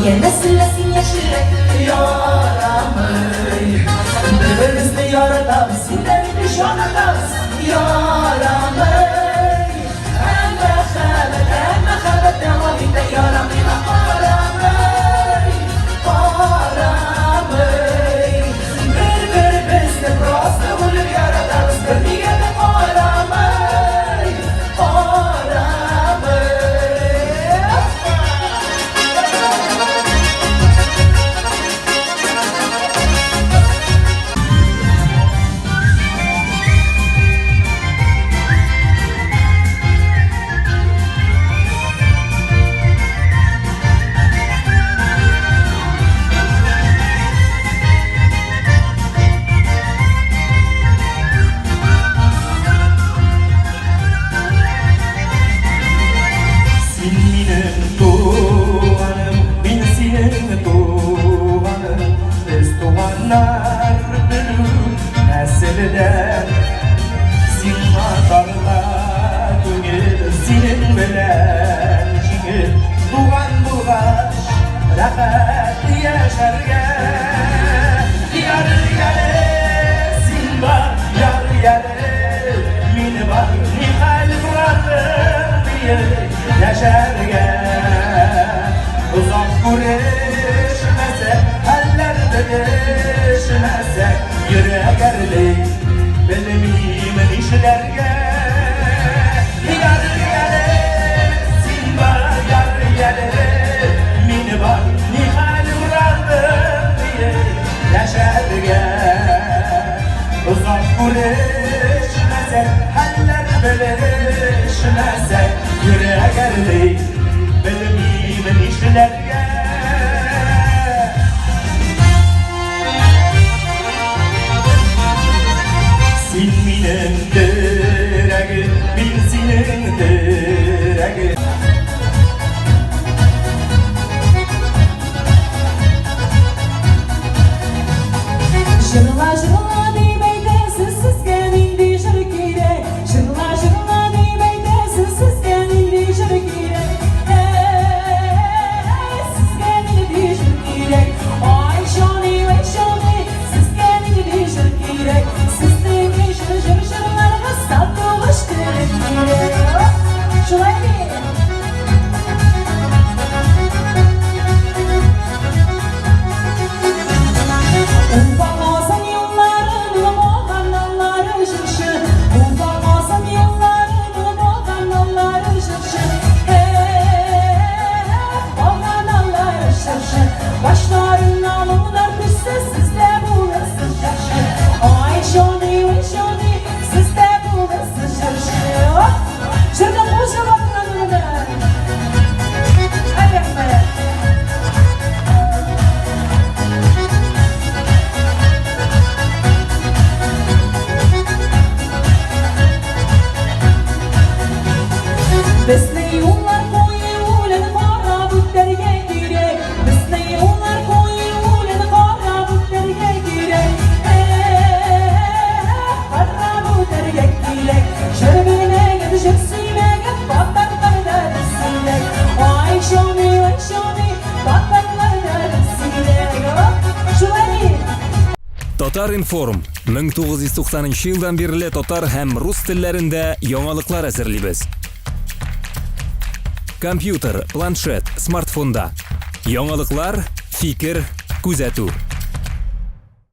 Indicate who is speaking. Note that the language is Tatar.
Speaker 1: Янәсе лә син яшьрәк ярамый. Бер-беребезне яратабыз, син дә мине җанатабыз, ярамый. Ә мәхәббәт, ә мәхәббәт дәвам итә, ярамыйга карамый, карамый. Бер-беребезне просто үлеп яратабыз, бернигә дә карамый, карамый.
Speaker 2: Син минем туганым, мин синең туганым. Без туганнар белү нәселдән. Сиңа тарта күңел, синең белән җиңел. Туган булгач, рәхәт яшәргә. Ярый әле син бар, ярый әле мин бар. Нихәл братым диеп яшәргә. Озак күрешмәсәк, хәлләр белешмәсәк, йөрәк әрли, белмим нишләргә. Ярый әле син бар, ярый әле мин бар, нихәл братым диеп яшәргә. Озак күрешмәсәк, хәлләр белешмәсәк, йөрәк әрли, белмим нишләргә. Син минем терәгем, мин синең терәгем.
Speaker 1: Җырла, җырла дип әйтәсез, сезгә нинди җыр кирәк? Җырла, җырла дип әйтәсез, сезгә нинди җыр кирәк? Әй, сезгә нинди җыр кирәк? Ай, җаный, ай, җаный, сезгә нинди җыр кирәк? Сезнең өчен җыр җырларга сатылыш кирәк. Шулай бит? Уфа Казан юлларын булганнары җырчы. Уфа Казан юлларын булганнары җырчы. Булганнары җырчы. Башларына моңнар төшсә, сез дә булырсыз җырчы. Ай, җаный, ой, җаный, сез дә булырсыз җырчы. Җырны кул чабатыннан урыны. Ай, рәхмәт. Безнең юллар куе үлән карап үтәргә кирәк. Безнең юллар куе үлән карап үтәргә кирәк. Эх, карап үтәргә кирәк. Җыр белмәгән, җыр сөймәгән татарлар да без сирәк. Ай, җаный, ай, җаный, татарлар да без сирәк. Шулай бит?
Speaker 3: Татар-информ, 1990 елдан бирле татар һәм рус телләрендә яңалыклар әзерлибез. Компьютер, планшет, смартфонда. Яңалыклар, фикер, күзәтү.